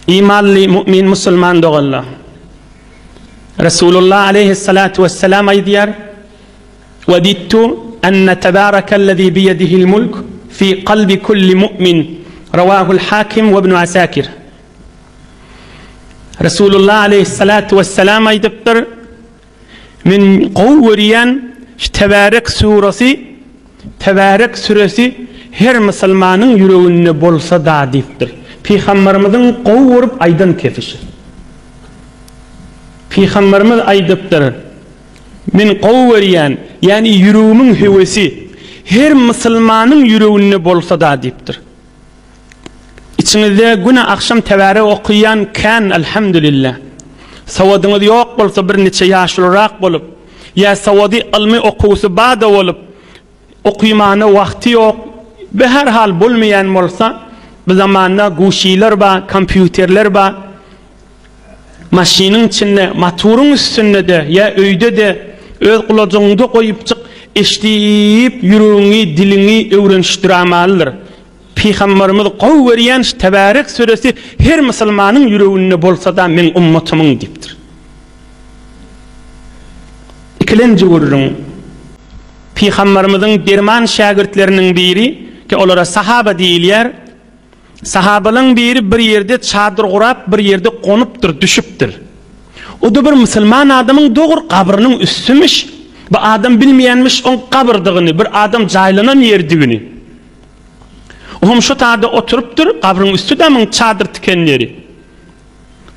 Imanly mu'min musulman doganlar! Resulullah aleýhissalatu wessalam aýdýar, Wedidtu enne tebarekellezî biyedihil mulk fi kalbi kulli mu'min Rawahul Hakim we Ibn Asakir. Resulullah aleýhissalatu wessalam aýdypdyr, Men gowy görýän şu Tebärek surasy, Tebärek süresi her musulmanyň ýüreginde bolsa-da diýipdir. Pygamberimiziň gowy görüp aýdan kesi şu. Pygamberimiz aýdypdyr, Men gowy görýän, ýagny ýüregimiň höwesi her musulmanyň ýüreginde bolsa-da diýipdir. Içiňizde güne agşam tebärek okaýan kän Elhamdülillah. Sowadyňyz ýok bolsa bir niçe ýaşulurak bolup, ýa sowady ylmy okuwsy bada bolup, okymana wagty ýok, be her hal bolmaýan bolsa, bu zamanda guşiler ba, kompýuterler ba, Maşynyň içinde, motoryň üstünde-de ýa öýde-de öz gulajygyňda goýupjyk eşidip ýüregiňi, diliňi öwrenişdiramalydyr. Pygamberimiz gowy görýän şu Tebärek süresi her musulmanyň ýüreginde bolsada meň ummatymyň diýipdir. Ikilenji gürrüň. Pygamberimiziň derman şägirtleriniň biri, ki olara sahaba diýilýär, Sahabalaň biri bir ýerde çadyr gurap, bir ýerde gonupdyr, düşüpdir. O-da bir musulman adamyň dogry gabrynyň üstümiş. Bu adam bilmeýänmiş oň gabyrdygyny, bir adam jaýlanan ýerdigini. Oňam şo taýda oturypdyr, gabryň üsti-dä muň çadyr tiken ýeri.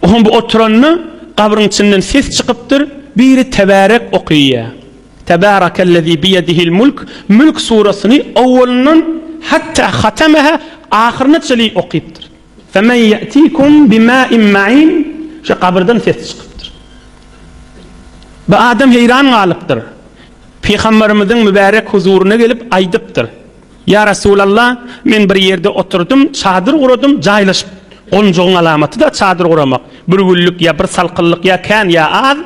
Oňam bu oturanda gabryň içinden ses çykypdyr, biri Tebärek okyýa. Tebärekellezî biýedihil mulk, Mülk surasyny owalyndan hatta hatemeha ahyryna çenli okypdyr. Femen ýe'tikum bimâin ma'in şu gabyrdan ses çykypdyr. Bu adam heýran galypdyr. Pygamberimiziň mübärek huzuryna gelip aýdypdyr. Ýa Resulallah, men bir ýerde oturdym, çadyr guradym, jaýlaşyp, gonjagyň alamaty-da çadyr guramak. Bir günlük ýa bir salkynlyk ýa kän ýa az,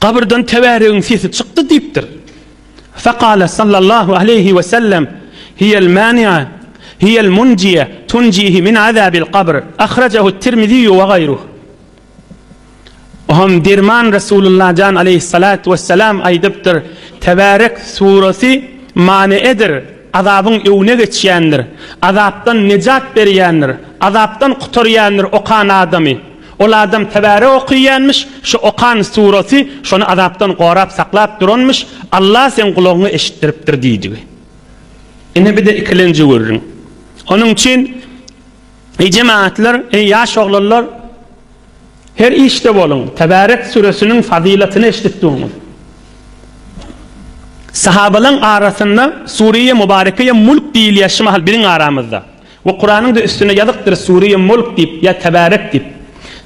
gabyrdan tebäregiň sesi çykdy diýipdir. Fekale sallallahu aleýhi we sellem, Hiýel mani'a, hiýel munjiye, tunjihi min azabil kabr. Ahrajahu Tirmiziýu we gaýruh. Oňam derman Resulullah jan aleýhissalatu wessalam aýdypdyr, Tebärek suresi maneedir, azabyň öňüne geçýändir, azapdan nejat berýändir, azapdan gutarýandyr okan adamy. Ol adam Tebärek okyýanmyş, şu okan suresi şony azapdan gorap saklap duranmyş, Allah seň gulagyňa eşitdiripdir diýdigi. Ine bir-de ikilenji gürrüň. Onuň üçin eý jemagatlar, eý ýaş oglanlar, Her işde boluň, Tebärek süresiniň fazylatyny eşidip duruňyz. Sahabalaň arasynda Sureýe Mubarekeýe Mulk diýilýär şu mahal biziň aramyzda. We Kuranyň-da üstünde ýazykdyr Sureýe Mulk diýip ýa Tebärek diýip.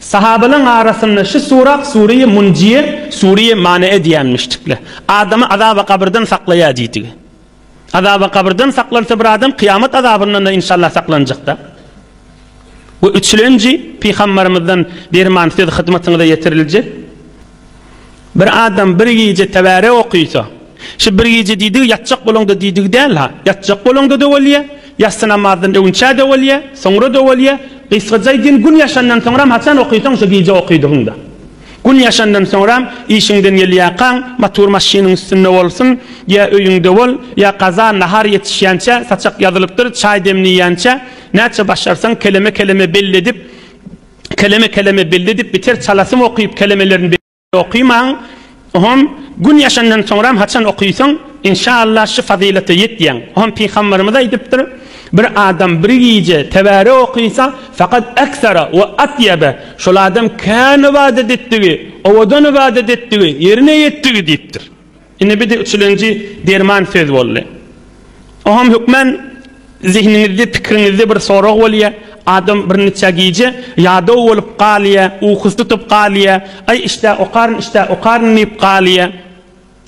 Sahabalaň arasynda şu surak Sureýe Munjiýe, Sureýe Manee diýenmişdikler. Adamy azaba gabyrdan saklaýar diýdigi. Azaba gabyrdan saklansa bir adam kyýamat azabyndan-da inşallah saklanjakda. We üçülenji pygambarymyzdan derman söz hyzmatyňyza ýetiriljek. Bir adam bir gije tebärek okysa, şu bir gije diýdigi ýatjak bolaňda diýdigi däl-ha, ýatjak bolaňda-da bolýa, ýassy namazdan öňçä-de bolýa, soňra-da bolýa, gysgaça aýdýan gün ýaşandan soňram haçan okysaň şo gije okydygyňda. Gün ýaşandan soňram işiňden gelýärkaň, motor maşynyň üstünde bolsun, ýa öýüňde bol, ýa gaza nahar ýetişýänçä, saçak ýazylypdyr, çaý demleýänçä, näçe başarsaň keleme-keleme belli edip, keleme-keleme belli edip, biter çalasyn okyp kelemelerini okymaň, oňam Gün ýaşandan soňram haçan okysaň, inşallah şu fazylata ýetýäň. Oňam Pygamberimiz aýdypdyr, Bir adam bir gije Tebärek okysa, fakat eksera we atýebe, şol adam kän ybadat etdigi, owadan ybadat etdigi, ýerine ýetdigi diýipdir. Ine bir-de üçülenji derman söz boldy. Oňam hökmän zehniňizde, pikiriňizde bir sorag bolýar, adam birniçe gije ýadaw bolup galýar, ukusy tutup galýar, aý işdä okaryn, işdä okaryn diýip galýar.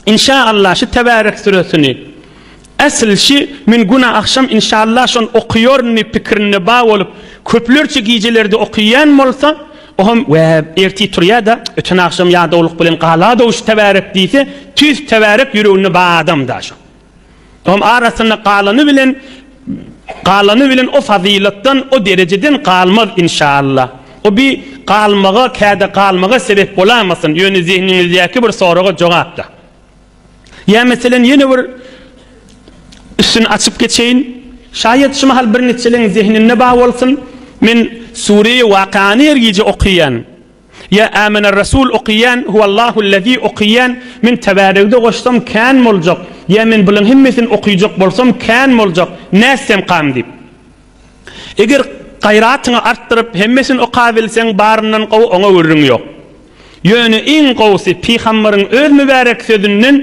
Inşa-Allah şu Tebärek süresini esl şi men güne agşam inşa-Allah şony okaýaryn diýip pikirinde bar bolup köplerçe gijelerde okaýan bolsa, oňam we ertir turýar-da, öten agşam ýadawlyk bilen galady-ow şu Tebärek diýse, tüýs Tebärek ýüreginde bar adam-da şo. Oňam arasynda galany bilen galany bilen o fazylatdan, o derejeden galmaz inşa-Allah. O bi galmaga, käde galmaga sebep bolamasyn, ýöne zehniňizdäki bir soraga jogap-da. Ýa meselen ýene bir üstüni açyp geçeýin. Şaýat şu mahal bir niçeleň zehninde bar bolsun, men Sureýi Wakany her gije okaýan. Ýa Amener Rasul okaýan, Huwallahu-llezi okaýan, men Tebäregde goşsam kän boljak, ýa men bulaň hemmesini okyjak bolsam kän boljak, nätsemkam diýip. Eger gaýratyňy artdyryp hemmesini okabilseň baryndan gowy oňa gürrüň ýok. Ýöne iň gowusy pygambaryň öz mübärek sözünden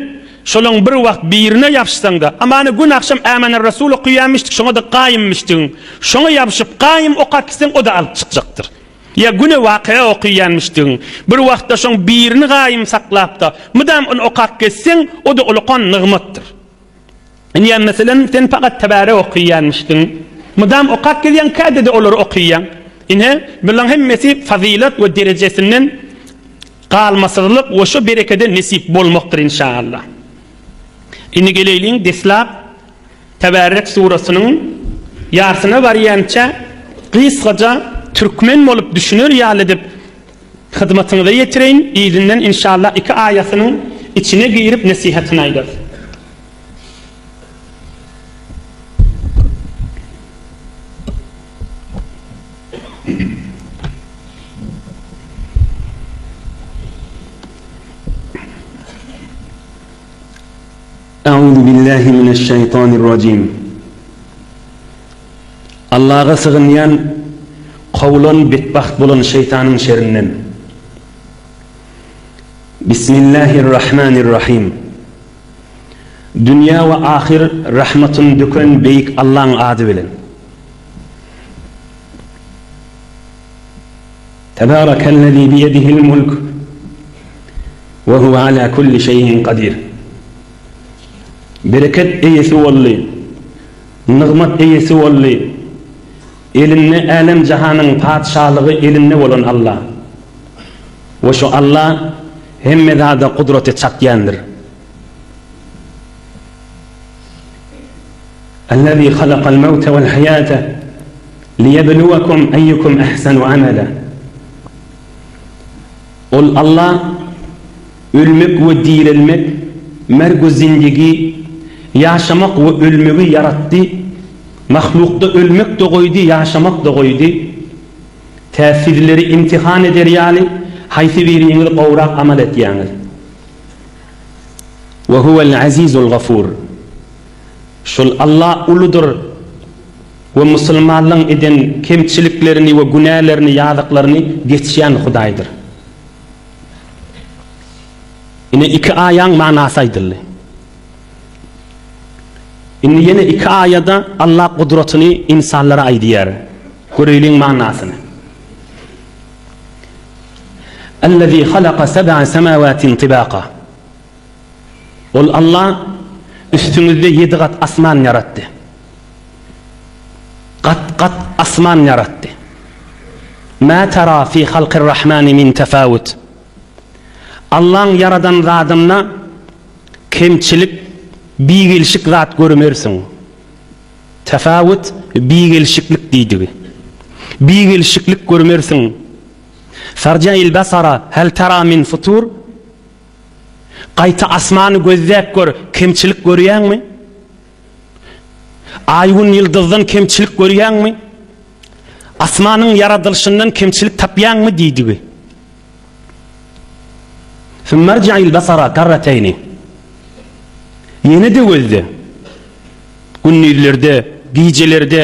şolaň bir wagt birine ýapyşsaňda, amana gün agşam Amener Rasul okaýanmyşdyk şoňada gaýymmyşdygyň, şoňa ýapyşyp gaýym okap gitseň o-da alyp çykjakdyr. Ýa güne wakyýa okyýanmyşdygyň, bir wagtda şoň birini gaýym saklap-da, mydam ony okap gezseň, o-da ulakan nygmatdyr. Indi ýa meselem, sen pakat Tebärek okyýanmyşdyň, mydam okap gezýäň, käde-de olary okyýaň. Ine, bulaň hemmesi fazylat we derejesinden galmasyzlyk we şo berekede nesip bolmakdyr inşaallah. Indi geleýliň deslap Tebärek surasynyň ýarsyna barýança gysgaja türkmen bolup düşüner ýaly edip hyzmatyňyza ýetireýin, yzyndan inşallah iki aýasynyň içine girip nesihatyny aýdarys. Euzu billahi mineşşeýtanirrajim. Allaha sygynýan kowulan betbagt bolan şeýtanyň şerinden. Bismillahirrahmanirrahim. Dünýä we ahyr rahmatyny döken beýik Allaň ady bilen. Tebarekellezî biýedihil mulk we huwe alâ kulli şeýin kadir. Bereket eýesi boldy, nygmat eýesi boldy, elinde älem-jahanyň patyşalygy elinde bolan Alla. We şu Alla hemme zada gudraty çatýandyr. Ellezî halakal mewte vel haýate liýebluwekum eýýukum ehsenu amela. Ol Alla ölmek we direlmek, merg we zindigi, ýaşamak we ölmegi ýaratdy, mahlukda ölmek-de goýdy, ýaşamak-da goýdy. Tä sizleri imtihan eder ýaly, haýsy biriňiz gowrak amal etýäňiz. We huwel azizul gafur. Şol Alla uludyr we musulmanlaň eden kemçiliklerini we günälerini, ýazyklaryny geçýän Hudaýdyr. Ine iki aýaň manasy aýdyldy. Indi ýene iki aýada Alla gudratyny ynsanlara aýdýar. Göreýliň manasyny. Ellezî halaka seb'a semâwâtin tibâka. Ol Alla üstüňizde ýedi gat asman ýaratdy. Gat-gat asman ýaratdy. Mâ terâ fî halkir-Rahmâni min tefâwut. Allaň ýaradan zadynda kemçilik, bigelşik zat görmersiň. Tefâwut, bigelşiklik diýdigi. Bigelşiklik görmersiň. Farji'il basara hel tera min futur. Gaýta asmany gözläp gör, kemçilik görýäňmi? Aý-gün ýyldyzdan kemçilik görýäňmi? Asmanyň ýaradylyşyndan kemçilik tapýaňmy diýdigi. Summerji'il basara karrateýni. Ýene-de gözle. Gündizlerde, gijelerde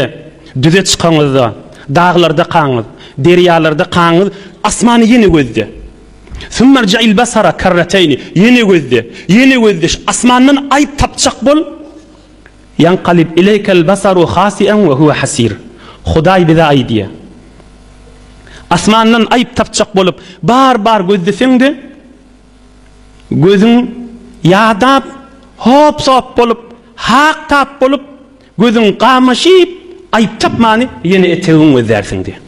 düze çykaňyzda, daglardakaňyz, derýalardakaňyz asmany ýene gözle. Summerji'il basara karrateýni. Ýene gözle, ýene gözle. Şu asmandan aýyp tapjak bol. Ýankalib ileýkel basaru hasi'en we huwe hasir. Hudaý bize aýdýar. Asmandan aýyp tapjak bolup, bar-bar gözleseň-de, gözüň ýadap, hop-sop bolup, hak-tap bolup, gözüň gamaşyp, aýyp tapmany ýene etegiň gözlärsiň diýýär.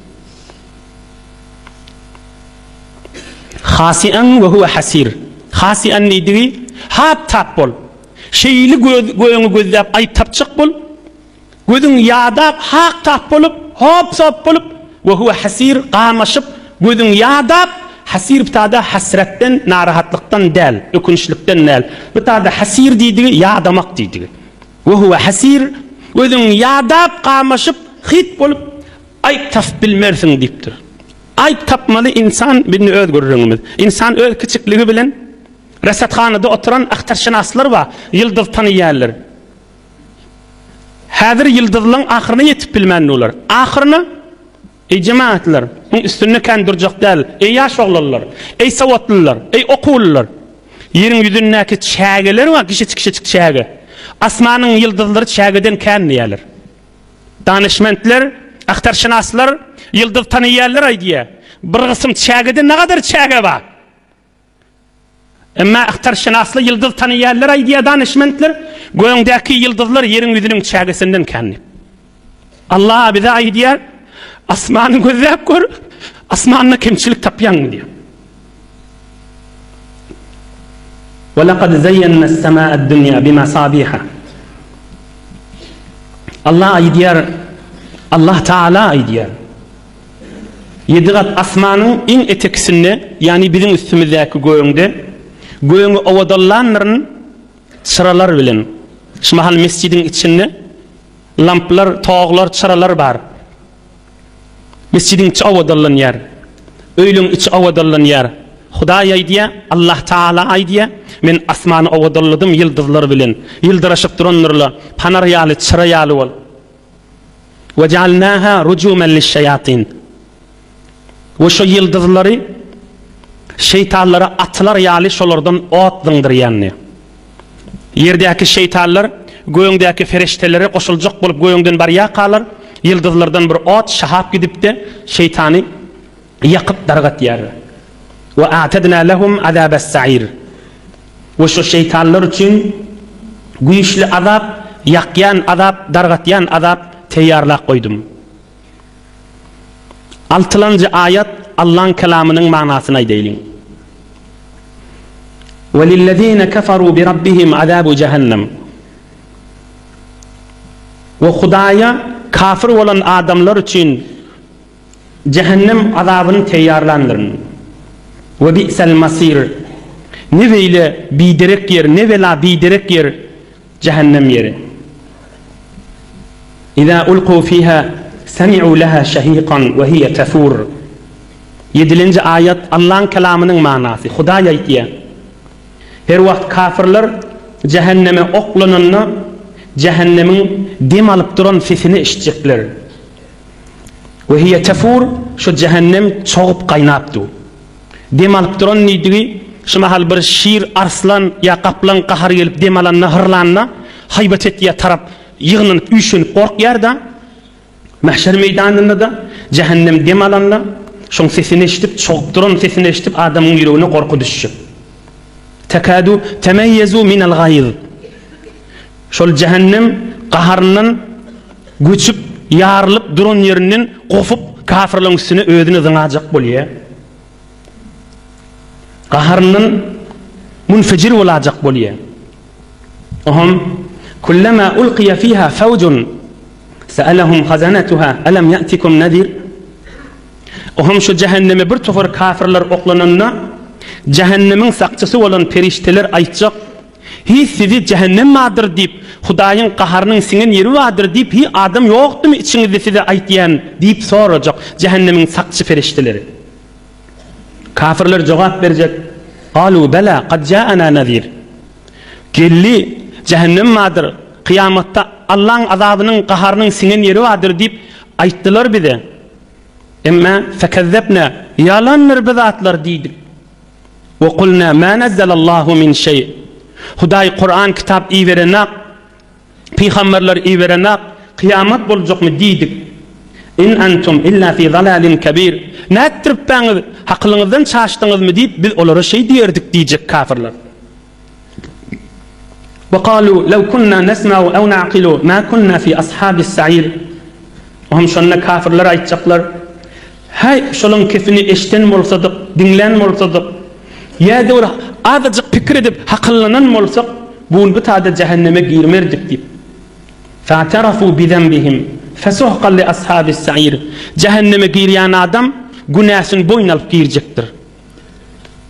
Hasi'en we huwe hasir. Hasi'en diýdigi, hap-tap bol. Şeýle göz, göňi gözläp aýyp tapjak bol. Gözüň ýadap, hak tap bolup, hop-sop bolup, we huwe hasir, gamaşyp, gözüň ýadap, hasir bu tada hasretden, narahatlykdan däl, ökünçlikden däl. Bu tada hasir diýdigi ýadamak diýdigi. We huwe hasir, gözüň ýadap, gamaşyp, hyt bolup, aýp tapyp bilmersiň diýipdir. Aýp tapmaly ynsan bindi öz gürrüňimiz. Ynsan öz kiçikligi bilen Rasathanada oturan ahtarşynaslar bar, ýyldyz tanaýarlar. Häzir ýyldyzlaň ahyryna ýetip bilmän durlar. Ahyryna, eý jemagatlar, muň üstünde kän durjak däl, eý ýaş oglanlar, eý sowatlylar, eý okuwlylar. Ýeriň ýüzündäki çägeler bar, kişejik-kişejik çäge. Asmanyň ýyldyzlary çägeden kän diýýärler. Danyşmentler, ahtarşynaslar, ýyldyz tanaýarlar aýdýar. Bir gysym çägede nagadar çäge bar. Emma ahtarşynasly ýyldyz tanaýanlar aýdýar danyşmentler, göňdäki ýyldyzlar ýeriň ýüzüniň çägesinden kän diýip. Allah bize aýdýar, asmany gözläp gör, asmanda kemçilik tapýaňmy diýýär. Ve lekad zeýenna s-semâ'ed dünýâ bimasabiha. Allah aýdýar, Allah Taala aýdýar. Ýedi gat asmanyň iň etekisinde, ýagny biziň üstümizdäki gögüňde, gögüňi owadanlandyryn çyralar bilen. Şu mahal mesjidiň içinde lamplar, toglar, çyralar bar. Mesjidiň içi owadanlanýar. Öýleň içi owadanlanýar. Hudaý aýdýar, Allah Taala aýdýar, Men asmany owadanladym ýyldyzlar bilen. Ýyldyraşyp durandyrlar, panar ýaly, çyra ýaly bolup. We ja'alnaha rujuman liş-şeýatin. We şo ýyldyzlary şeýtanlara atylar ýaly şolardan ot zyňdyrýandy. Ýerdäki şeýtanlar gögüňdäki feriştelere goşuljak bolup gögüňden barýarkalar, ýyldyzlardan bir ot şahap gidip-de şeýtany ýakyp dargatýar. We a'tadna lehum azabas-sa'ir. We şo şeýtanlar üçin güýçli azap, ýakýan azap, dargatýan azap teýýarlap goýdum. Altylanjy aýat Allaň kelamynyň manysyny aýdaýlyň. We lillezine keferu bi rabbihim azabu jehennem. We Hudaýa kafir bolan adamlar üçin Jähennem azabyny teýýarlandyryn. We bi'sel masir. Ne beýle biderek ýer, ne bela biderek ýer jähennem ýeri. Iza ulku fiha semi'u leha şehikan we hiye tefur. Ýedilenji aýat Allaň kelamynyň manasy. Hudaý aýtýar. Her wagt kafirler jähenneme oklananda jähennemiň dem alyp duran sesini eşitjekler. We hiýe tefur, şo jähennem çogup gaýnap dur. Dem alyp duran diýdigi, şu mahal bir şir, arslan ýa gaplaň gahary gelip dem alanda, hyrlanda, haýbat etýär tarap ýygnanyp, üýşenip gorkýar-da. Mähşer meýdanynda-da jähennem dem alanda, şoň sesini eşidip, çogup duran sesini eşidip adamyň ýüregine gorky düşjek. Tekadu temeýýezu minel gaýz. Şol jähennem gaharyndan göçüp, ýarylyp duran ýerinden gopup, kafirleriň üstüne özüni zyňajak bolýar. Gaharyndan munfejir bolajak bolýar. Oham kullama ulqiya fiha fawjun sa'alahum hazanatuha alam ya'tikum nazir Oham şu jähenneme bir topar kafirler oklananda jähennemiň sakçysy bolan perişdeler aýtjak Hiý sizi jähennem bardyr diýip, Hudaýyň gaharynyň siňen ýeri bardyr diýip hiý adam ýokdumy içiňizde size aýtýan diýip sorajak jähennemiň sakçy perişdeleri. Kafirler jogap berjek, Galu bela kad jaana nazir. Geldi, jähennem bardyr, kyýamatda Allaň azabynyň gaharynyň siňen ýeri bardyr diýip aýtdylar bize. Emma fekezzebna, ýalandyr bu zatlar diýdik. We kulna ma nazzalallahu min şeý. Hudaý Kuran kitap iberenak, pygamberler iberenak, kyýamat boljakmy diýdik. In antum illa fi zalalin kebir. Nätdiripbäňiz, hakylyňyzdan çaşdyňyzmy diýip biz olara şeý diýerdik diýjek kafirler. We kalu lew kunna nesma'u ew na'kilu ma kunna fi ashabis sa'ir. Ohm şonda kafirler aýtjaklar, Häý, şolaň kepini eşden bolsadyk, diňlän bolsadyk, ýa-da bir azajyk pikir edip hakyllanan bolsak, bu gün bu tada jähenneme girmerdik diýip. Fa'terafu bizenbihim, fesuhkan li ashabis sa'ir. Jähenneme girýän adam. günäsini boýun alyp girjekdir.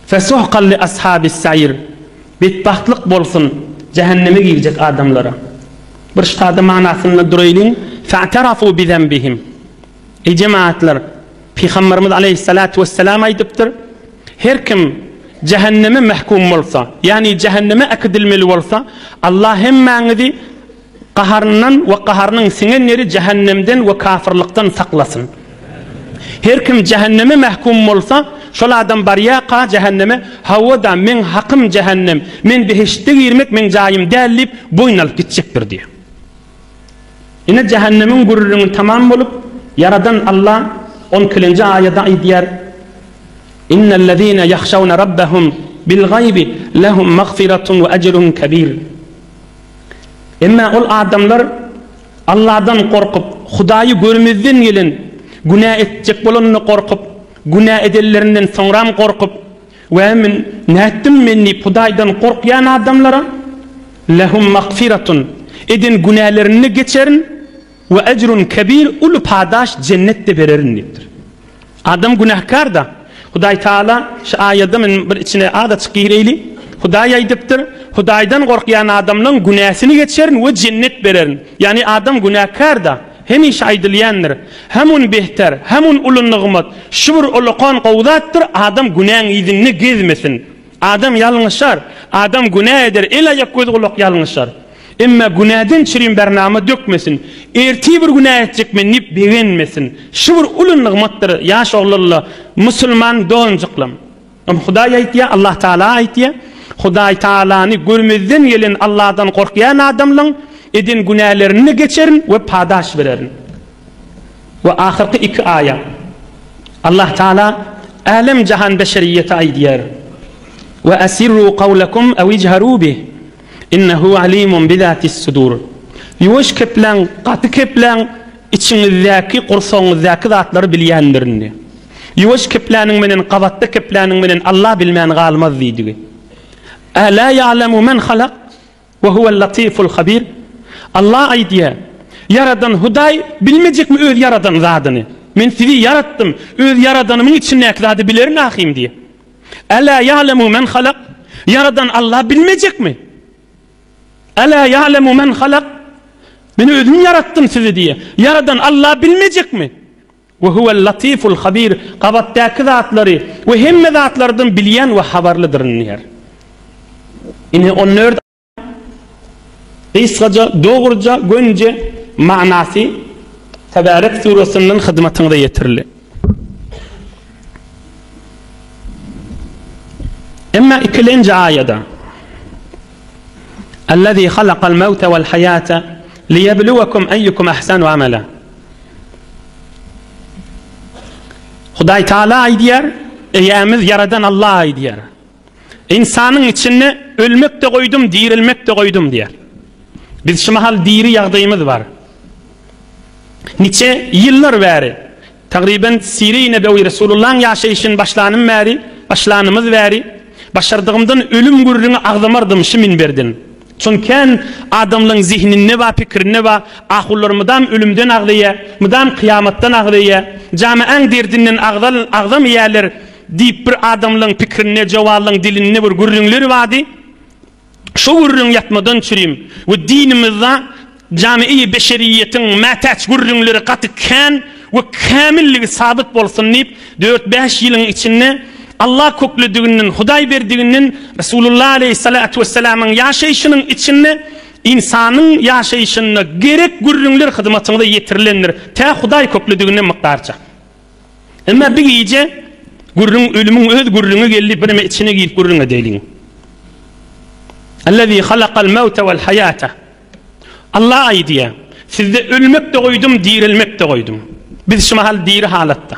Fesuhkan li ashabis-sair, Betbagtlyk bolsun jähenneme girjek adamlara. Bir ştada manasynda duraýlyň, Fe'terafu bizenbihim. Eý jemagatlar, Pygamberimiz aleýhissalatu wesselam aýdypdyr, Her kim jähenneme mähkum bolsa, ýagny jähenneme äkidilmeli bolsa, Allah hemmäňizi gaharyndan we gaharynyň siňen ýeri jähennemden we kafyrlykdan saklasyn. Her kim jähenneme mähkum bolsa, şol adam barýarka jähenneme, Hawa-da, meň hakym jähennem, men behiştde girmek meň jaýym däl diýip, boýun alyp gitjekdir diýýär. Ine jähennemiň gürrüňi tamam bolup, Ýaradan Alla on ikilenji aýada aýdýar, Innellezine ýahşawne rabbahum bil-gaýbi lehum magfiratun we ejrun kebir. Emma ol adamlar Alladan gorkup, Hudaýy görmezden gelen, günä etjek bolanyna gorkup, günä edenlerinden soňram gorkup, Wä men nätdim men diýip Hudaýdan gorkýan adamlara, Lehum magfiratun, eden günälerini geçerin, we ejrun kebir, uly padaş jennet-de bererin diýipdir. Adam günäkär-da. Hudaý Taala şu aýada men bir içine azajyk gireýli. Hudaý aýdypdyr, Hudaýdan gorkýan adamlaň günäsini geçerin we jennet bererin. Ýagny adam günäkär-da. Hemişe aýdylýandyr. Hem un behter, hem un uly nygmat. Şu bir ulakan gowy zatdyr, adam günäň yzynda gezmesin. Adam ýalňyşar, adam günä eder, el-aýak göz-gulak ýalňyşar. Emma günäden çürim bernama dökmesin. Ertir bir günä etjek men diýip begenmesin. Şu bir uly nygmatdyr ýaş oglanla musulman doganjyklam. Ony Hudaý aýtýar, Allah Taala aýtýar. Hudaý Taalany görmezden gelen Allahdan gorkýan adamlaň eden günälerini geçerin we padaş bererin. We ahyrky iki aýat. Allah Taala älem jahan beşeriýete aýdýar. We asirru kawlakum ew ijharu bih. Innehu alimun bizatis sudur. Ýuwaş kepläň, gaty kepläň, içiňizdäki, gursagyňyzdaky zatlary bilýändirin diýýär. Ýuwaş kepläniň menen gabatda kepläniň menen Allah bilmän galmaz diýdigi. Älä ýa'lemu men halak we huwel latiful habir. Allah aýdýar, Ýaradan Hudaý bilmejekmi öz ýaradan zadyny? Men sizi ýaratdym, öz ýaradanymyň içindäki zady bilerin ahym diýýär. Älä ýa'lemu men halak? Ýaradan Allah bilmejekmi? Älä ýa'lemu men halak? Men özüm ýaratdym sizi diýýär. Ýaradan Allah bilmejekmi? We huwel latiful habir, gabatdaky zatlary we hemme zatlardan bilýän we habarlydyryn diýýär. Ine on dört gysgaja, dogruja, gönüje manasy Tebärek surasyndan hyzmatyňyza ýetirildi. Emma ikilenji aýada Allazi halakal mewte vel hayate liyebluwekum eyyukum ahsanu amela. Hudaý Taala aýdýar, Eýämiz Ýaradan Allah aýdýar. Ynsanyň içinde ölmek-de goýdum, dirilmek-de goýdum diýýär. Biz şu mahal diri ýagdaýymyz bar. Niçe ýyllar bäri, tagryban Sire-i Nebewi Resulullahyň ýaşaýşyny başlanym bäri, başlanymyz bäri, başardygymdan ölüm gürrüňi agzamardym şu minberden. Çün kän adamlaň zihninde bar, pikirinde bar, ahunlar mydam ölümden agzaýar, mydam kyýamatdan agzaýar, jamaäň derdinden agzal, agzamaýarlar diýip bir adamlaň pikirinde, jowallaň dilinde bir gürrüňler bardy. Şo gürrüň ýatmadan çürim we dinimizde jami'i beşeriýetiň mätäç gürrüňleri gaty kän we kämilligi sabyt bolsun diýip, dört-bäş ýylyň içinde Allah köklediginden, Hudaý berdiginden Resulullah aleýhissalatu wessalamyň ýaşaýşynyň içinde ynsanyň ýaşaýşynda gerek gürrüňler hyzmatyňyza ýetirilendir, tä Hudaý köklediginden mukdarça. Emma bir gije gürrüň ölümiň öz gürrüňi geldi, bireme içine girip gürrüň edeýliň. Allazi halakal mewte vel hayata. Allah aýdýar, sizde ölmek-de goýdum, dirilmek-de goýdum. Biz şu mahal diri halatda.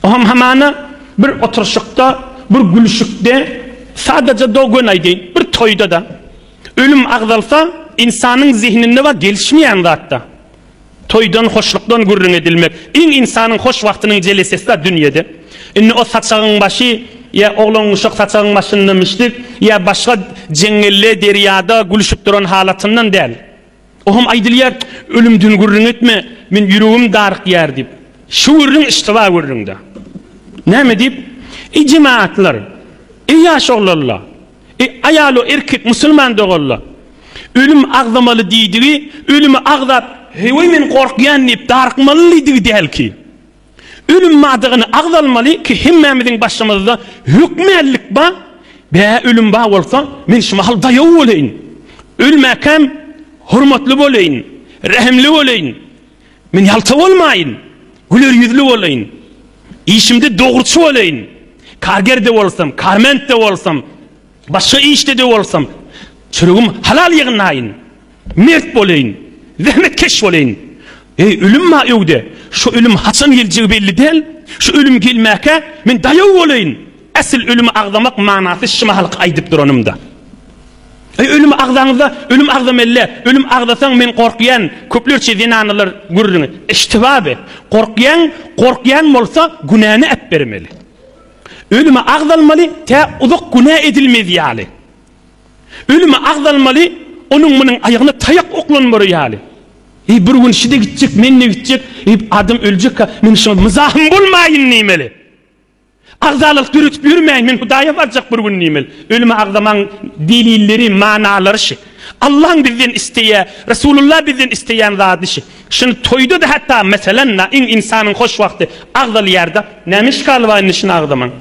Ohm hamana bir oturyşykda, bir gülüşikde, sadaja do gön aýdaýyn, bir toýda-da ölüm agzalsa, ynsanyň zihninde bar gelişmeýän zatda. Toýdan, hoşlukdan gürrüň edilmek, iň ynsanyň hoş wagtynyň jelesesi-da dünýede. Indi o saçagyň başy, ýa oglan-uşak saçagyň başynda mişdik, ýa başga jeňňelde, derýada gülüşip duran halatyndan däl. Oňam aýdylýar, Ölümden gürrüň etme, men ýüregim darykýar diýip. Şu gürrüň iştiba gürrüň-dä. Näme diýip? Eý jemagatlar, eý ýaş oglanlar, eý aýal we erkek musulman doganlar! Ölüm agzamaly diýdigi, ölümi agzap, heý-weý men gorkýan diýip darykmaly diýdigi däl ki. Ölüm madygyny agzalmaly ki hemmämiziň başymyzda hökmänlik ba, bä ölüm ba bolsa men şu mahal daýaw boleýin. Ölmäkäm hormatly boleýin, rähimli boleýin. Men ýalta bolmaýyn, güler ýüzli boleýin. Işimde dogruçy boleýin. Karger-de bolsam, karment-de bolsam, başga işde-de bolsam, çöregim halal ýygnaýyn. Mert boleýin, zähmetkeş boleýin. Eý, ölüm bar öwde, şo ölüm haçan geljegi belli däl. Şu ölüm gelmäkä, men daýaw boleýin. Äsl ölümi agzamak manasy şu mahalky aýdyp duranymda. Eý, ölümi agzaňyzda, ölüm agzamelle, ölüm agzasaň men gorkýan, köplerçe zenanalar gürrüňi, iştiba be. Gorkýaň, gorkýan bolsa günäni äpbermeli. Ölümi agzalmaly, tä uzak günä edilmez ýaly. Ölümi agzalmaly, onuň-munuň aýagyna taýak oklanmary ýaly. Eý, bir gün şi-de gitjek, men-de gitjek, eý, adam öljek-ä, men şoňa myzahym bolmaýyn diýmeli. Agzalyk döredip ýörmäýin, men Hudaýa barjak bir gün diýmeli. Ölümi agzamaň delilleri, manalary şi. Allaň bizden isleýä, Resulullah bizden isleýän zady şi. Şuny toýda-da hatda, meselem-da, iň ynsanyň hoş wagty agzalýar-da, näme işgali bar indi şuny agzamaň?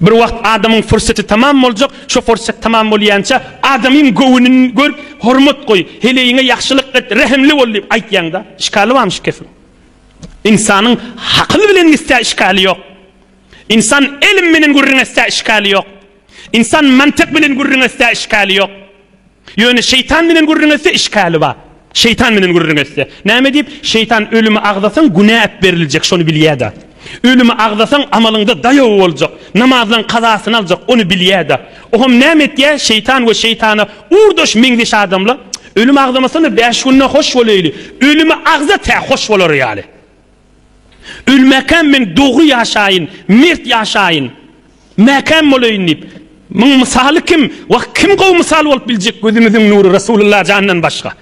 Bir wagt adamyň fursaty tamam boljak, şo fursat tamam bolýança adamyň göwnüni görüp hormat goý, heleýiňe ýagşylyk et, rehimli bol diýip aýtýaňda, işgali barmy şu kesiň? Ynsanyň hakyl bilen gitse işgali ýok. Ynsan elm bilen gürrüň etse işgali ýok. Ynsan mantyk bilen gürrüň etse işgali ýok. Ýöne şeýtan bilen gürrüň etse işgäli bar. Şeýtan bilen gürrüň etse. Näme diýip? Şeýtan ölümi agzasaň günä äpberiljek, şony bilýä-de. Ölümi agzasaň amalyňda daýaw boljak, namazlaň kazasyny aljak, ony bilýä-de. Oňam näme etýä? Şeýtan we şeýtana ugurdaş meňzeş adamlar, Ölümi agzamasana bäş günde hoş bolaýly. Ölümi agza tä hoş bolar ýaly. Ölmäkäm men dogry ýaşaýyn, mert ýaşaýyn, mäkäm bolaýyn diýip. Muň mysaly kim? Wah, kim gowy mysal bolup biljek gözümiziň nury Resulullah jandan başga?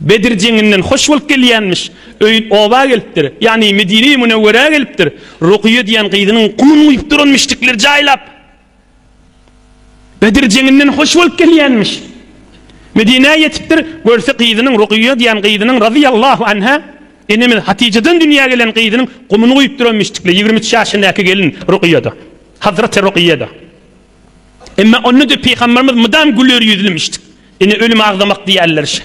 Bedir jeňinden hoş bolup gelýänmiş. Öý oba gelipdir. Ýagny Medine-i Münewwerä gelipdir. Rukyýe diýen gyzynyň gumuny guýup duran müşrikler jaýlap. Bedir jeňinden hoş bolup gelýänmiş. Medinä ýetipdir, görse gyzynyň Rukyýa diýen gyzynyň razyýallahu anha enemiz Hatyjadan dünýä gelen gyzynyň gumuny guýup duran müşrikler, 23 ýaşyndaky gelin Rukyýada. Hazreti Rukyýada. Emma onda-da pygamberimiz mydam güler ýüzlümişdik. Ine ölüm agzamak diýýärler şe.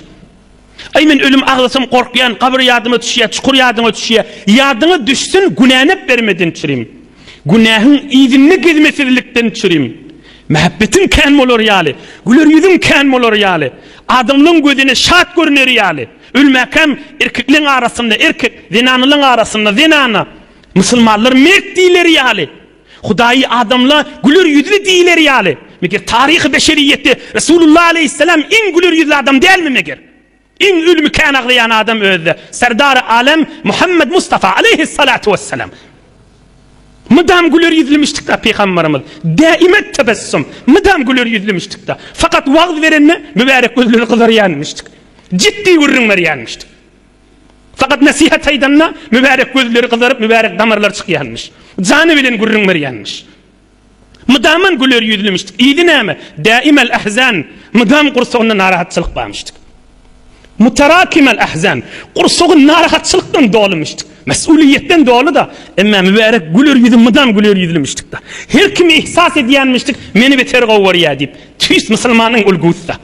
Aý men ölüm agzasam gorkýan, gabyr ýadyma düşýär, çukur ýadyňa düşýär. Ýadyňa düşsün günänep bermeden çürim. Günähiň yzynda gezmesizlikden çürim. Mähebbetiň kän bolar ýaly, güler ýüzüň kän bolar ýaly, adamlaň gözüne şat görüner ýaly. Ölmäkäm erkekleň arasynda erkek, zenanalaň arasynda zenana, musulmanlar mert diýler ýaly. Hudaýy adamla güler ýüzli diýiler ýaly. Meger taryhy beşeriýetde Resulullah aleýhissalam iň güler ýüzli adam dälmi meger? Iň ölümi kän aglaýan adam özde Serdary alem Muhammed Mustafa aleýhissalatu wessalam. Mydam güler ýüzlümişdikda pygambarymyz. Däimet tebessum. Mydam güler ýüzlümişdikda. Fakat wagz berende mübärek gözleri gyzarýanmyşdyk. Ciddi gürrüň berýänmişdik. Fakat nesihat aýdanda mübärek gözleri gyzaryp, mübärek damarlary çykýanmyş. Jany bilen gürrüň berýänmiş. Mydaman güler ýüzlümişdik. Yzy näme? Däimel ahzan. Mydam gursagynda narahatçylyk barmyşdyk. Mutarakimal ahzan. Gursagy narahatçylykdan dolumyşdyk. Mesuliýetden doly-da. Emma mübärek güler ýüzi mydam güler ýüzlümişdik-de. Her kim ihsas edýänmişdik, meni beter gowy görýär diýip. Tüýs musulmanyň ulgusy-da.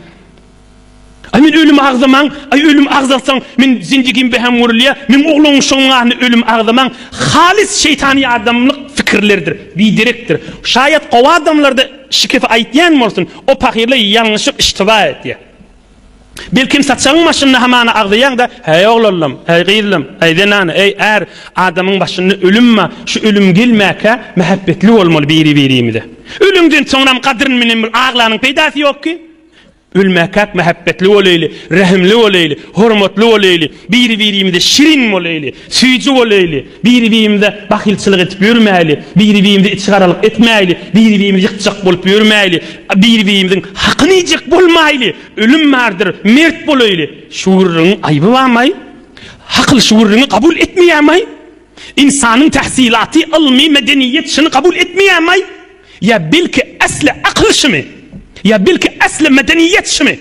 Aý men ölüm agzamaň, aý ölüm agzalsaň, men zindigim behem görülýär, meň ogluň şoň gany ölüm agzamaň, halys şeýtany adamlyk pikirlerdir, biderekdir. Şaýat gowy adamlarda şikefi aýtýan bolsun, o pahyrlar ýalňyşyp iştiba etýär. Belkem saçagyň başynda hamana agzaýaň-da, häý oglanlam, häý gyzlam, häý zenana, eý är, adamyň başynda ölüm bar, şu ölüm gelmäkä mähebbetli bolmaly biri-birimize. Ölüňden soňram gadyryn bilen bir aglanyň peýdasy ýok ki. Ölmäkäk mähebbetli bolaýly, rehimli bolaýly, hormatly bolaýly, biri-birimize şirin bolaýly, süýji bolaýly, biri-birimize bahylçylyk edip ýörmäýli, biri-birimize içigaralyk etmäýli, biri-birimizi ýykjak bolup ýörmäýli, biri-birimiziň hakyny iýjek bolmaýly, ölüm bardyr, mert bolaýly. Şu gürrüňiň aýby barmaý? Hakyl şu gürrüňi kabul etmeýärmaý? Ynsanyň tahsylaty, ylmy, medeniýet şuny kabul etmeýärmaý? Ýa belki asly akyl şumy? Ýa belki asly medeniýet şumy?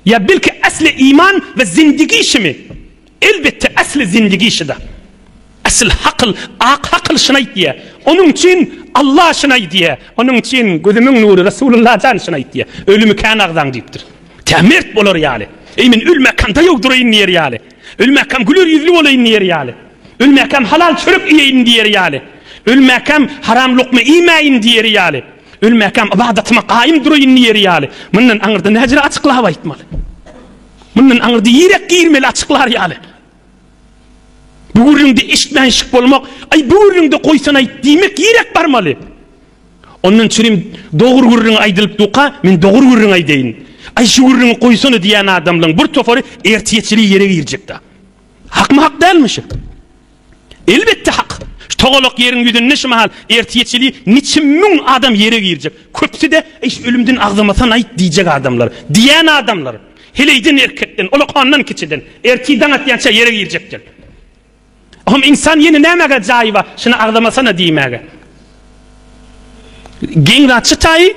Ýa belki asly iman we zindigi şumy? Elbetde asly zindigi şuda. Asyl hakyl, ak hakyl şuny aýtýar. Onuň üçin Allah şuny aýdýar. Onuň üçin gözümiň nury Resulullah jan şuny aýtýar. Ölümi kän agzaň diýipdir. Tä mert bolar ýaly. Eý men ölmäkäm daýaw duraýyn diýer ýaly. Ölmäkäm güler ýüzli bolaýyn diýer ýaly. Ölmäkäm halal çörek iýeýin diýer ýaly. Ölmäkäm haram lokma iýmäýin diýer ýaly. Ölmäkäm ybadatyma gaýym duraýyn diýer ýaly. Mundan aňyrda näjere açyklap aýtmaly. Mundan aňyrda ýerek girmeli açyklar ýaly. Bu gürrüňde eşitmänşik bolmak, aý bu gürrüňde goýsanaý diýmek ýerek barmaly. Ondan çürim dogry gürrüň aýdylyp duka, men dogry gürrüň aýdaýyn. Aý şu gürrüňi goýsana diýen adamlaryň bir topary ertiýeçili ýere girjekda. Hakmy hak dälmi şu? Elbetde hak. Şu togalak ýeriň ýüzünde şu mahal ertiýeçili niçe müň adam ýere girjek. Köpüsi-de eý şu ölümden agzamasan-aýt diýjek adamlar. Diýen adamlar. Heleýden erkekden, ulakandan kiçiden ertir daň atýança ýere girjekdir. Ohm ynsan ýene nämäge jaýy bar, şuny agzamasana diýmäge. Geň zat şu taýy,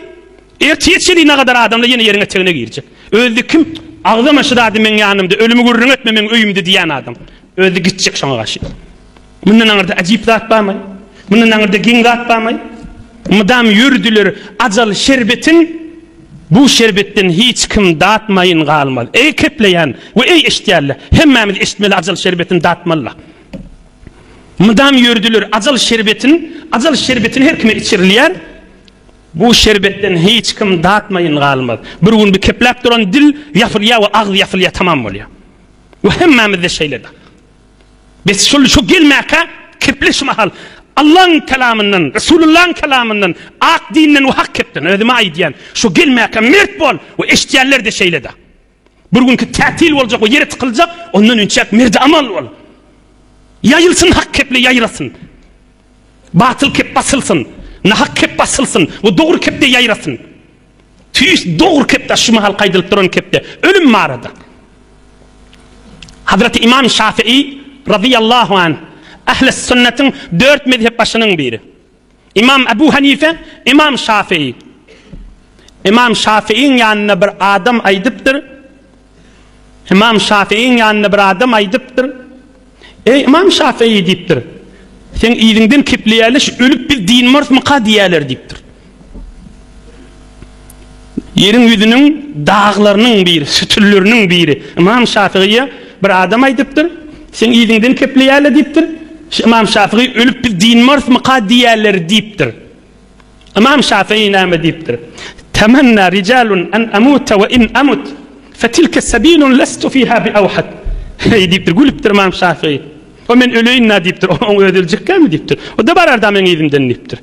ertir çenli nagadar adamlar ýene ýeriň etegine girjek. Özi kim, agzama şu zady meň ýanymda, ölümi gürrüň etme meň öýümde diýen adam. Özi gitjek şoňa garşy. Mundan aňyrda ajyp zat barmy? Mundan aňyrda geň zat barmy? Mydam ýördüler ajal şerbetin, Bu şerbetden hiç kim datmaýyn galmaz. Eý kepleýän we eý eşitýänler, hemmämiz eşitmeli ajal şerbetini datmalyla. Mydam ýördüler ajal şerbetin, ajal şerbetini her kime içirilýär. Bu şerbetden hiç kim datmaýyn galmaz. Bir gün bir kepläp duran dil ýapylýar we agyz ýapylýar tamam bolýar. We hemmämizde şeýle-de. Bes şol şu gelmäkä keple şu mahal Allaň kelamyndan, Resulullaň kelamyndan, ak dinden we hak kepden özüme aýdýan. Şu gelmäkä mert bol we eşitýänler-de şeýle-de. Bir günki tätil boljak we ýere tykyljak, ondan önçäk merdi amal bol. Ýaýylsyn hak keple ýaýrasyn. Batyl kep basylsyn, nahak kep basylsyn we dogry kep-de ýaýrasyn. Tüýs dogry kepde şu mahal gaýdylyp duran kepde ölüm barada. Hazreti Imam Şafii razyýallahu anh ähli sünnetiň dört mezhep başynyň biri. Imam Ebu Hanife, Imam Şafii. Imam Şafiiň ýanynda bir adam aýdypdyr. Imam Şafiiň ýanynda bir adam aýdypdyr. Eý Imam Şafii diýipdir. Seň yzyňdan kepleýärler, şu ölüp biz dynmarysmyka diýýärler diýipdir. Ýeriň ýüzüniň daglarynyň biri, sütünleriniň biri Ymam Şafygyýa bir adam aýdypdyr, Seň yzyňdan kepleýärler diýipdir. Şu Ymam Şafygy ölüp biz dynmarysmyka diýýärler diýipdir. Ymam Şafygy näme diýipdir? Temenna rijalun an amuta we in amut fetilke sebilun lestu fiha bi awhad. Heý diýipdir, gülüpdir Ymam Şafygy. O men öleýin-dä diýipdir, oň özi öljekkämi diýipdir. O-da barar-da meň yzymdan diýipdir.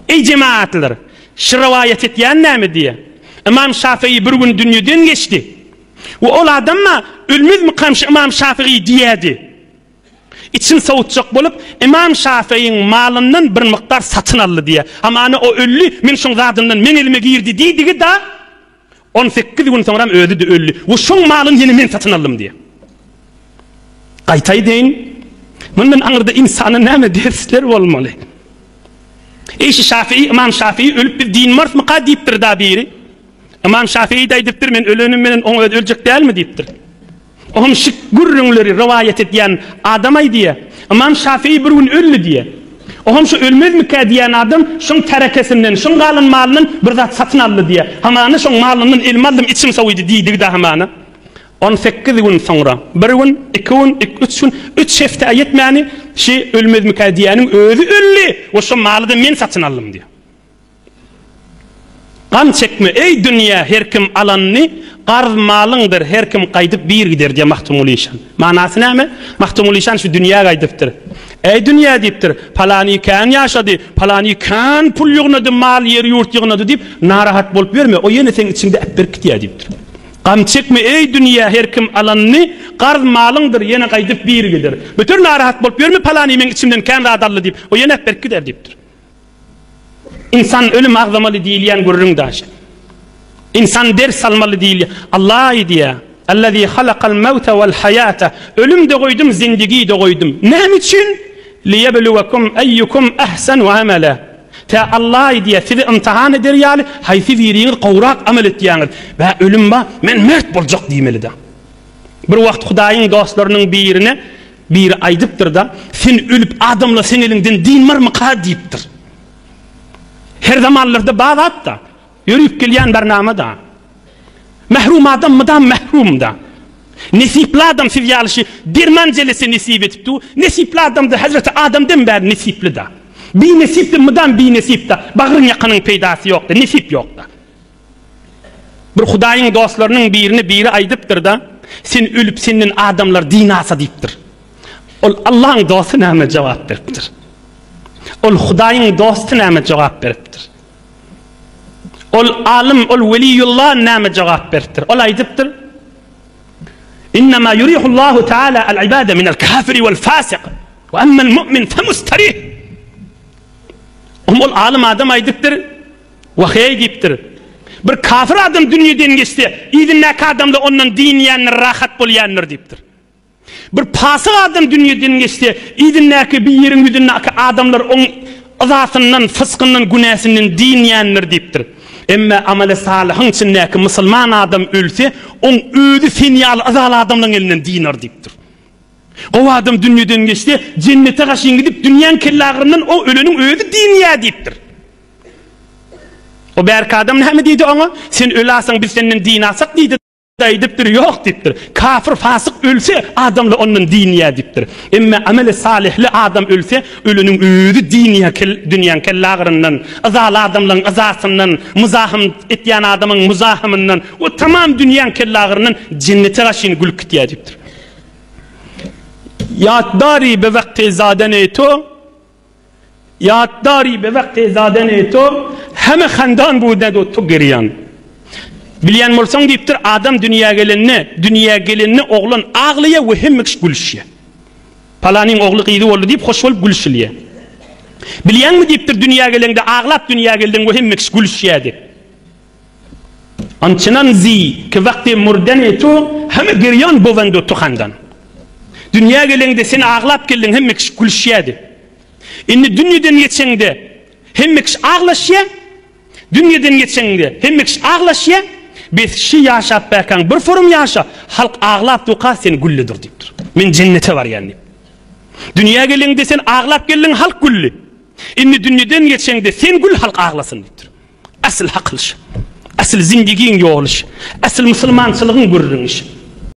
Eý jemagatlar! Şu rowaýat etýän näme diýýär? Ymam Şafygy bir gün dünýeden geçdi. We ol adam-a ölmezmikam şu Ymam Şafygy diýýärdi. Içini sowutjak bolup, Ymam Şafygyň malyndan bir mukdar satyn aldy diýýär. Hamana o öldi, men şoň zadyndan meň elime girdi diýdigi-da, On sekiz gün soňram özi-de öldi we şoň malyny ýene men satyn aldym diýýär. Gaýta aýdaýyn, mundan aňyrda ynsana näme dersler bolmaly? Eý şu Şafii, Ymam Şafii ölüp biz dynmarysmyka diýipdir da biri. Ymam Şafii-de aýdypdyr, men ölenim menen oň özi öljek dälmi diýipdir. Oňam şik gürrüňleri rowaýat edýän adam aýdýar, Ymam Şafii bir gün öldi diýýär. Oňam şu ölmezmikä diýýän adam şoň tärekesinden, şoň galan malyndan bir zat satyn aldy diýýär. Hamana şoň malyndan elime aldym, içim sowydy diýdigi-de hamana. On sekiz gün soňra, bir gün, iki gün, ik, üç gün, üç hepdä ýetmäni şi ölmezmikä diýýäniň özi öldi we şo maly-da men satyn aldym diýýär. Gam çekme, eý dünýä, her kim alanyny, garz malyňdyr, her kim gaýdyp bir gider diýýär Magtymguly işan. Manasy näme? Magtymguly işan şu dünýä gaýdypdyr. Eý dünýä diýipdir, palany kän ýaşady, palany kän pul ýygnady, mal, ýer-ýurt ýygnady diýip, narahat bolup ýörme, o ýene seň içiňde äpberip gidýär diýipdir. Gam çekme, eý dünýä, her kim alanyny, garz malyňdyr, ýene gaýdyp bir gider. Beter narahat bolup ýörme, palany meň içimden kän zat aldy diýip, o ýene äpberip gider diýipdir. Ynsan ölüm agzamaly diýilýän gürrüň daşy. Ynsan ders almaly diýilýär. Allah aýdýar, Allazi halakal mewte wal haýata. Ölüm-de goýdum, zindigi-de goýdum. Näme üçin? Liýebluwekum eýýukum ehsenu amela. Tä Alla diýýär, sizi ymtahan eder ýaly, haýsy biriňiz gowrak amal etýäňiz. Bä, ölüm ba, men mert boljak diýmeli-dä. Bir wagt Hudaýyň dostlarynyň birine biri aýdypdyr-da, Sen ölüp, adamlar seň eliňden dynmarmyka diýipdir. Her zamanlarda bar zat-da, ýörüp gelýän barnama-da. Mährum adam mydam mährumda. Nesipli adam siz ýaly şi derman jelese nesip edip dur. Nesipli adamda Hazreti Adamdan bäri nesipli-da. Binesip-de mydam binesip-da. Bagryň ýakanyň peýdasy ýok-da, nesip ýok-da. Bir Hudaýyň dostlarynyň birine biri aýdypdyr-da, Sen ölüp senden adamlar dynasa diýipdir. Ol Allaň dosty näme jogap beripdir? Ol Hudaýyň dosty näme jogap beripdir? Ol alym, ol weliýullah näme jogap beripdir? Ol aýdypdyr, Innema yurihullahu taala al-ibada minel kafiri wal fasik we emmel mu'min femustarih. Ol alym adam aýdypdyr, Waheý diýipdir. Bir kafir adam dünýeden geçse, yzyndaky adamlar ondan dynýandyr, rahat bolýandyr diýipdir. Bir pasyk adam dünýeden geçse, yzyndaky bir ýeriň ýüzündäki adamlar oň yzasyndan, fyskyndan, günäsinden dynýandyr diýipdir. Emme ameli salyhyň içindäki musulman adam ölse, oň özi sen ýaly yzaly adamlaryň elinden dynar diýipdir. Gowy adam dünýeden geçse, jennete gaşyn gidip, dünýäň kellagyryndan o öleniň özi dynýar diýipdir. O bärki adam näme diýdi oňa? Sen ölasaň biz senden dynasak diýdi. Aýdypdyr, ýok diýipdir. Kafir, fasyk ölse, adamlar ondan dynýar diýipdir. Emme ameli salyhly adam ölse, öleniň özi dynýar kel, dünýäň kellagyryndan, yzaly adamlaryň yzasyndan, muzahym etýän adamyň muzahymyndan we tamam dünýäň kellagyryndan jennete gaşyn gülüp gitýär diýipdir. Ýat dari be wagty zadene to, Ýat dari be wagty zadene to, heme handan budne do to girýan. Bilýän bolsaň diýipdir, adam dünýä gelende, dünýä gelende oglan aglaýar we hemme kişi gülüşýär. Palanyň ogly gyzy boldy diýip hoş bolup gülüşilýär. Bilýäňmi diýipdir, dünýä geleňde aglap dünýä geldiň we hemme kişi gülüşýär diýip. Ançynan zi ki wagty murdene to, heme girýan bowendo to handan. Dünýä geleňde sen aglap geldiň hemme kişi gülüşýärdi. Indi dünýeden geçeňde hemme kişi aglaşýar. Dünýeden geçeňde hemme kişi aglaşýar. Bes şi ýaşap bäkäň bir forum ýaşa, halk aglap durka sen gülle dur diýipdir. Men jennete barýan diýip. Dünýä geleňde sen aglap geldiň halk güldi. Indi dünýeden geçeňde sen gül halk aglasyn diýipdir. Asyl hakyl şu. Asyl zindigiň ýoly şu. Asyl musulmançylygyň gürrüňi şu.